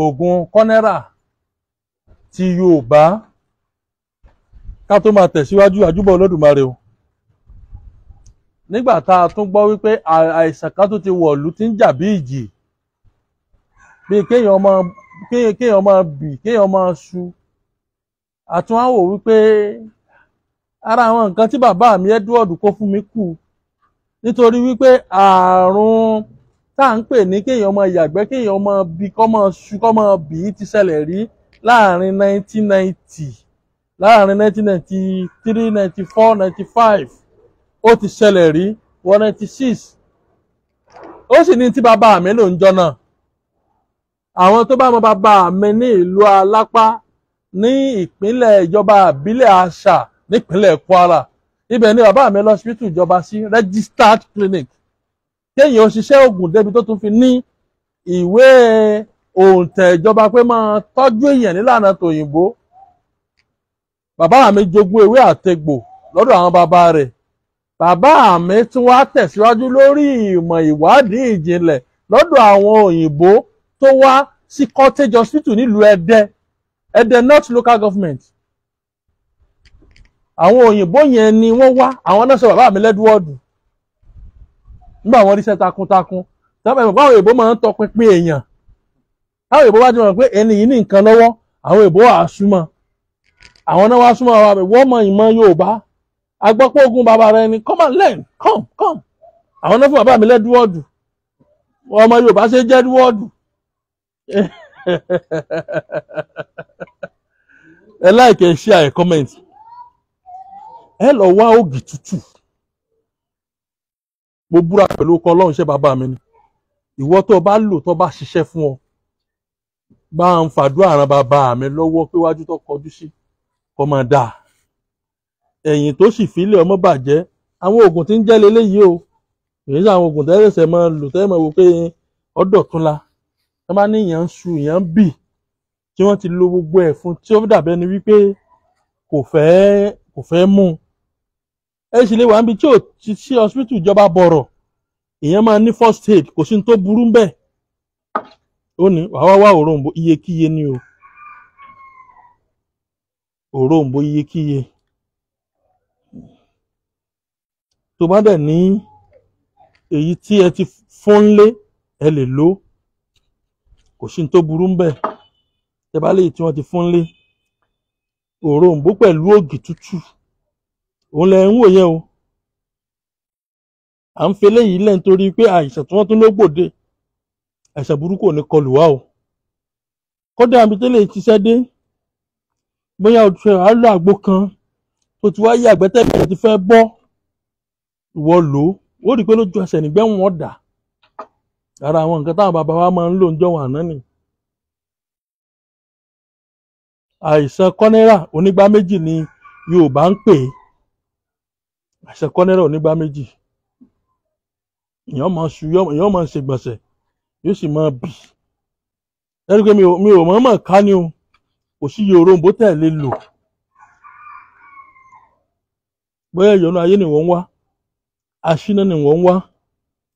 Oògùn kọ́nẹ́rà ti Yorùbá. Ká tó máa tẹ̀síwájú, àjúbọ̀ Olódùmarè o. Nígbà tá a tún gbọ́ wípé àìsàn kan tó ti wọ̀lú tí ń jà bí ìjì, bíi kéèyàn máa bì, kéèyàn máa ṣu, àtún á wò wípé ara àwọn nǹkan tí bàbá mi Edward kó fún mi kù, nítorí wípé ààrùn tá à ń pè ní kéèyàn máa yàgbẹ́, kéèyàn máa bì, kó máa ṣu, kó máa bì í ti ṣẹlẹ̀ rí láàrin 1990, láàrin 1993, 94, 95, ó ti ṣẹlẹ̀ rí wọ 96. Ó sì ní tí bàbá mi lò ń jọ náà. Àwọn tó bá mọ bàbá mi ní ìlú Alápá ní ìpínlẹ̀ ìjọba àbílẹ̀ Àṣà nípínlẹ̀ Kwara, ibẹ̀ ni bàbá mi lọ hospital ìjọba sí, registered clinic. Kéèyàn ó ṣiṣẹ́ oògùn débi tó tún fi ní ìwé òǹtẹ̀ ìjọba pé máa tọ́jú èèyàn nílànà tòyìnbó. Bàbá mi jogún ewé àtegbò lọ́dọ̀ àwọn bàbá rẹ̀. Bàbá mi tún wá tẹ̀síwájú lórí ìmọ̀ ìwádìí ìjìnlẹ̀ lọ́dọ̀ àwọn òyìnbó tó wá sí cottage hospital nílùú Ẹdẹ, Ẹdẹ North Local Government. Àwọn òyìnbó yẹn ni wọ́n wá, àwọn náà sọ bàbá mi lẹ́dúwọ́ọ̀dù nígbà wọ́n ríṣẹ́ takuntakun. Tọ́pẹ́ ìmọ̀ àwọn òyìnbó máa ń tọpinpin èèyàn. Táwọn òyìnbó bá ti mọ̀ pé ẹni yìí ní nǹkan lọ́wọ́, àwọn òyìnbó wà á súnmọ́. Àwọn náà wá súnmọ́ wa, wọ́n mọ ìmọ̀ Yorùbá. Agbọ́pọ̀ ogun bàbá rẹ ni, come and learn, come, come. Àwọn náà fún bàbá mi lẹ́dúwọ́ọ̀dù. Ọmọ Yorùbá ṣe jẹ́ dúwọ́ọ̀dù. Ẹ like, ẹ share, ẹ comment. Ẹ lọ wá ògì tútù. Mo búra pẹ̀lú ọkọ Ọlọ́run ṣe bàbá mi ni. Ìwọ tó bá lò tó bá ṣiṣẹ́ fún ọ, bá ń fàdúrà ran bàbá mi lọ́wọ́ pé wájú tó kọjú sí kó máa dáa. Ẹ̀yìn tó sì fílẹ̀ ọmọ bàjẹ́. Àwọn oògùn tí ń jẹ́ leléyìí o. Èyí sí àwọn oògùn tẹ́lẹ̀sẹ̀ máa lò tẹ́lẹ̀ máa wò pé ọ̀dọ̀ tún la. Wọ́n bá ní èèyàn ń ṣu, èèyàn ń bì, tí wọ́n ti lo gbogbo ẹ̀ fún, tí ó dàbí ẹni wípé kò fẹ́ mú un. Ẹ sì lè wà níbi tí ò ti sí hospital ìjọba bọ̀rọ̀. Èèyàn máa ní first aid, kò sí ní tó burú bẹ́ẹ̀. Ó ní wàá wá wá òroǹbó iyekíye ni o. Òroǹbó iyekíye. Tó bá dẹ̀ ní èyí tí ẹ ti fún lé, ẹ lè lò. Kò sí ní tó burú bẹ́ẹ̀. Tẹ bá léyìí tí wọ́n ti fún lé. Òroǹbó pẹ̀lú ògì tútù. Òun lẹ ń wò yẹn o. À ń fi eléyìí lẹ̀ nítorí pé àìsàn tí wọ́n tún ló gbòde. Àìsàn burúkú ò ní kọlù wá o. Kódà àbí tẹ́lẹ̀ ṣiṣẹ́ dé, bóyá o ti á lọ àgbo kan tó ti wá yí àgbẹ́tẹ̀bẹ̀rẹ̀ ti fẹ́ bọ́, ìwọ lò ó. Ó rí i pé lójú ẹsẹ̀ nígbẹ́ wọn dà. Ara àwọn nǹkan táwọn bàbá wa máa ń lò ń jọ̀wọ́n àná ni. Àìsàn kọ́nẹ́rà onígbá méjì ni Yorùbá ń pè é. Àìsàn kọ́nẹ́rà onígbá méjì. Èèyàn máa ṣu, èèyàn máa ṣègbọ̀nsẹ̀, yóò sì máa bì. Ẹ rí i pé mi ò mọ̀ọ́mọ̀ ká ni o. Kò sí iye òroǹbó tẹ̀ lè lò. Bóyá ìyọnu ayé ni wọ́n ń wá, àṣínà ni wọ́n ń wá,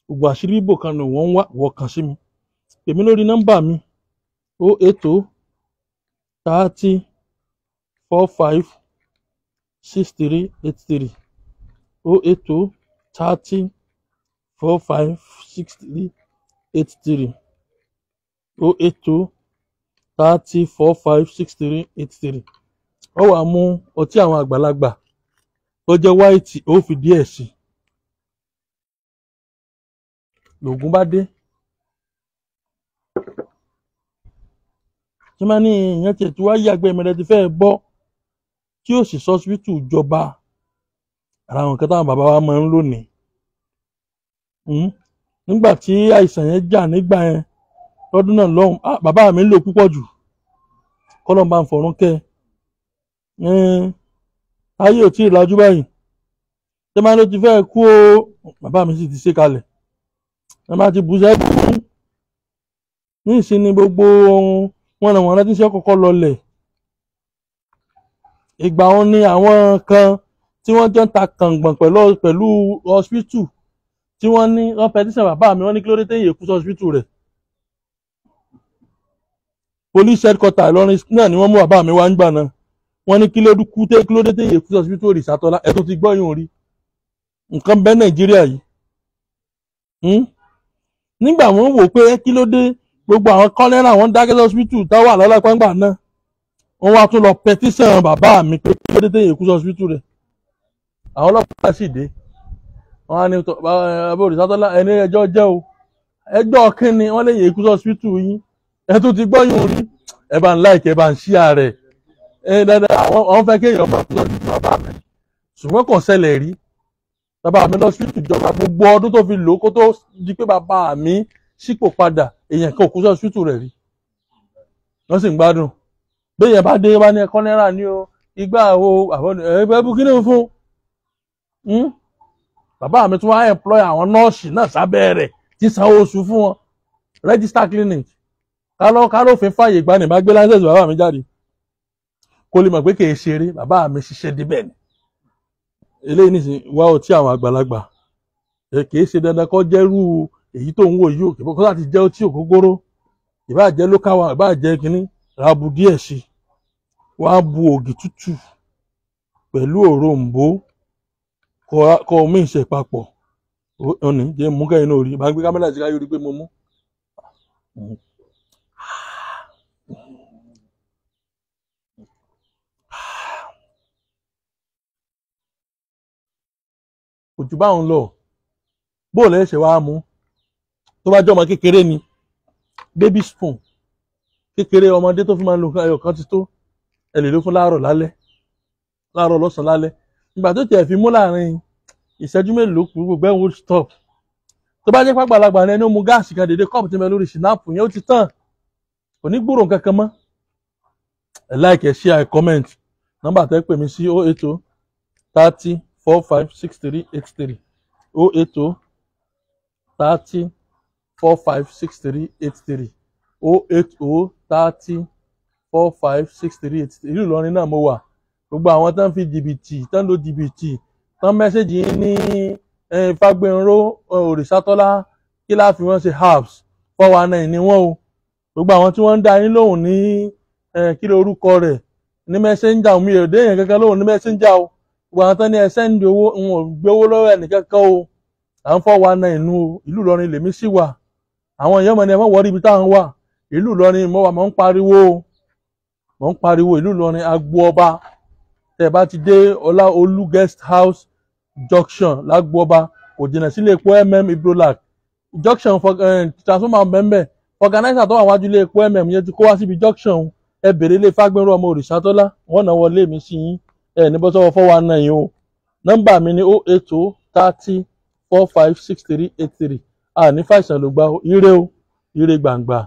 gbogbo àṣírí bíbò kan ni wọ́n ń wá, wọ́n kàn sí mi. Èmi lórí nọ́mbà mi 080 30 45 63 83, 080 30 45 63 83, 080 30 45 63 83. Ó wàá mú ọtí àwọn àgbàlagbà tó jẹ́ wáìtì, ó fi díẹ̀ sí i. Lògùn bá dé. Tí máa ní èèyàn tiẹ̀ tí wá yàgbẹ́ mi rẹ ti fẹ́ bọ́, tí ó sì sọ́sibítù ìjọba. Ara àwọn nǹkan táwọn bàbá wa máa ń lò ní. Nígbà tí àìsàn yẹn jà nígbà yẹn lọ́dún náà lọ́hùn, bàbá mi ń lò púpọ̀ jù. Kọ́lọ́n bá ń fọ̀rún kẹ́. Ayé ò tí ì lajú báyìí. Tí máa ló ti fẹ́ kú o, bàbá mi sì ti ṣe kalẹ̀. Ẹ máa ti bù sẹ́kù. Ní ìsinmi gbogbo wọn ràn wọ́n rántí sí ọkọ̀ọ̀kọ̀ lọlẹ̀. Ìgbà wọn ni àwọn kan tí wọ́n jọ ń ta kàngbọ̀n pẹ̀lú hospital tí wọ́n ní wọ́n petition bàbá mi, wọ́n ní kí ló dé téèyàn kú sí hospital rẹ̀. Police headquarter Ìlọrin náà ni wọ́n mú bàbá mi wá ń gbà náà. Wọ́n ní kí ló kú tẹ́ kí ló dé téèyàn kú sí hospital Òrìṣàtọ́lá. Ẹ̀ tó ti gbọ́ yóò rí nǹkan bẹ́ Nàìjíríà yìí. Nígbà wọ́n wò pé kí ló dé gbogbo àwọn kọ́lẹ́rà wọ́n dákẹ́ sí hospital táwà lọ́lọ́pàá ńgbà náà, wọ́n wá tún lọ pẹtíṣàn bàbá mi pé kí ló dé téèyàn kú sí hospital rẹ̀. Àwọn ọlọ́pàá sì dé, wọ́n á ní bàbá Òrìṣàtọ́lá ẹni ẹjọ́ jẹ́ o, ẹjọ́ kínni wọ́n lè yẹ kú sí hospital yín. Ẹ tó ti gbọ́ yóò rí, ẹ bá ń láìkẹ́, ẹ bá ń ṣíà rẹ̀ ẹ dáadáa. Àwọn fẹ́ kéèyàn bá tó lọ sí bàbá mi, ṣùgbọ́n kò ṣẹlẹ̀ rí. Bàbá mi lọ sí ìjọba gbogbo ọdún tó fi lò ó kó tó di pé bàbá mi sípò padà, èèyàn kan ò kú sí hospital rẹ̀ rí, wọ́n sì ń gbádùn. Béèyàn bá dé bá ní ẹ̀kọ́ náírà ní o igbá o àwọn ẹgbẹ́ bukini fún un. Bàbá mi tún wá employ àwọn nọ́ọ̀sì náà sábẹ́ rẹ̀ tí sanwó oṣù fún wọn, register clinic. Kálọ́fin fàyè gbani bá gbé license bàbá mi jáde kó lè mọ̀ pé kìí ṣeré, bàbá mi ṣiṣẹ́ débẹ̀ ni. Eléyìí nìsín wá ọtí àwọn àgbàlagbà, kìí ṣe dandan kó jẹ́rú èyí tó ń wò yìí òkè kó láti jẹ́ ọtí ògógóró, ìbá jẹ́ local one, ìbá jẹ́ kínní, rabu díẹ̀ sí i, wá bu ògì tútù pẹ̀lú òrombó kọ omi ìṣe papọ̀. Ó ní jẹ́ mú kẹ́yìn náà rí, bá ń gbé kámẹ́rà sí káyọ̀ rí pé mo mú. Òjò báwọn lọ bóòlù ẹ̀ṣẹ̀ wa mú. Tó bá jẹ́ ọmọ kékeré ni baby spoon kékeré ọmọdé tó fi máa ń lo ẹyọ kan ti tó, ẹ lè lò fún láàárọ̀ lálẹ́, láàárọ̀ lọ́sàn-án lálẹ́. Ìgbà tó tiẹ̀ fi mú láàrin ìṣẹ́jú mélòó kù gbogbo ẹ̀ wò stop. Tó bá jẹ́ pàgbàlagbà ni ẹni ó mu gáàsì kan dédé kọ́ọ̀pù tí mo lórí ṣìnáàpù yẹn ó ti tàn, kò ní gbúrò kankan mọ́. Ẹ like, ẹ share, ẹ comment. Nọ́mbà tẹ́ pè mí sí 080 30 45 63 83, 080 30 45 63 83, 080 30 45 63 83. Ìlú Ìlọrin náà mo wà. Gbogbo àwọn tán fi jìbìtì, tán lo jìbìtì, tán mẹ́sẹ̀gì yín ní Fágbénró Òrìṣàtọ́lá kí láà fi wọ́n ṣe herbs 419 ni wọ́n o. Gbogbo àwọn tí wọ́n ń dá yín lóhùn ní kí ló orúkọ rẹ̀ ní mẹ́sẹ̀njà, mi ò dé èèyàn kankan lóhùn ní mẹ́sẹ̀njà o. Gbogbo àwọn tán ní ẹ sẹ́ndì owó, n ò gbé owó lọ́wọ́ ẹnìkankan o. À ń 419 nu o. Ìlú Ìlọrin lèmi sì wà. Àwọn èèyàn mọ̀ ní ẹ mọ̀ wọ́rí ibi táwọn wà. Ìlú Ìlọrin mo wà, mò ń pariwo o, mò ń pariwo ìlú Ìlọrin Agbo Ọba. Tẹ́ bá ti dé Ọlá Olú guest house junction lágbo ọba, kò jìnnà sílé epo mm Ibrolac junction for transformer bẹ́ẹ̀. Organizer tó wà wájú ilé epo mm yẹn ti kó wá síbi junction. Ẹ bèrè ilé Fágbénró ọmọ Òrìṣàtọ́lá, wọ́n náà wọlé mi sí yín. Ẹ ní bọ́ sọ́wọ́ 419 o. Nọ́mbà mi ni 080 30 45 63 83. Àní fàìsàn ló gbà o. Ire o, ire gbàǹgbà.